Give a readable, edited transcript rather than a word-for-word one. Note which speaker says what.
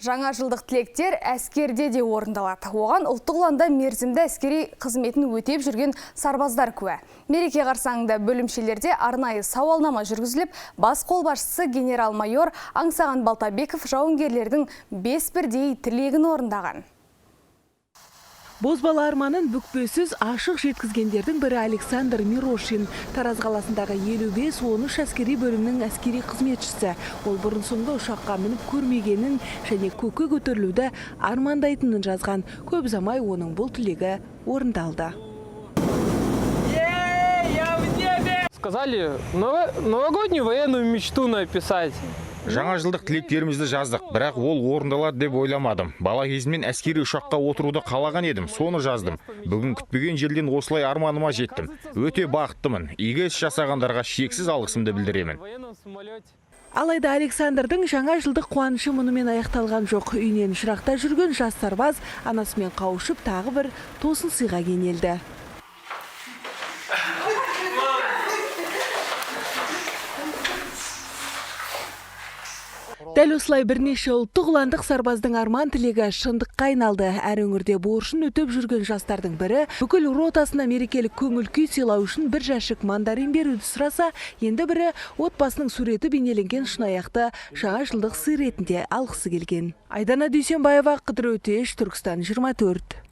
Speaker 1: Жаңа жылдық тілектер әскерде де орындалады. Оған ұлттық ұланда мерзімді әскери қызметін өтеп жүрген сарбаздар куә. Мереке қарсаңында бөлімшелерде арнайы сауалнама жүргізіліп, бас қолбасшысы генерал-майор Аңсаған Балтабеков жауынгерлердің 5 бірдей тілегін орындаған.
Speaker 2: Бозбала арманын бүкпесіз ашық жеткізгендердің бірі Александр Мирошин. Тараз қаласындағы 55-13 әскери бөлімнің әскери қызметшісі. Ол бұрын соңды ұшаққа мініп көрмегенін және көкке көтерілуді армандайтынын жазған. Көп ұзамай оның бұл тілегі орындалды.
Speaker 3: Сказали новогоднюю военную мечту написать.
Speaker 4: Жаңа жылдық тілектерімізді жаздық, бірақ ол орындалады деп ойламадым. Бала кезімнен әскери ұшаққа отыруды қалаған едім, соны жаздым. Бүгін күтпеген жерден осылай арманыма жеттім. Өте бақыттымын. Игі іс жасағандарға шексіз алғысымды білдіремін.
Speaker 2: Алайда Александрдың жаңа жылдық қуанышы мұнымен аяқталған жоқ. Үйінен жырақта жүрген жас сарбаз анасымен қауышып тағы бір тосын сыйға кенелді. Дәл осылай бірнеше ұлттық ұландық сарбаздың арман тілегі шындыққа айналды. Әр өңірде борышын өтеп жүрген жастардың бірі бүкіл ротасына мерекелік көңіл күй сыйлау үшін бір жәшік мандарин беруді сұраса, енді бірі отбасының суреті бейнеленген шынаяқты жаңа жылдық сый ретінде алғысы келген. Айдана Дүйсенбаева, Қыдыр Өтеш, Түркістан 24.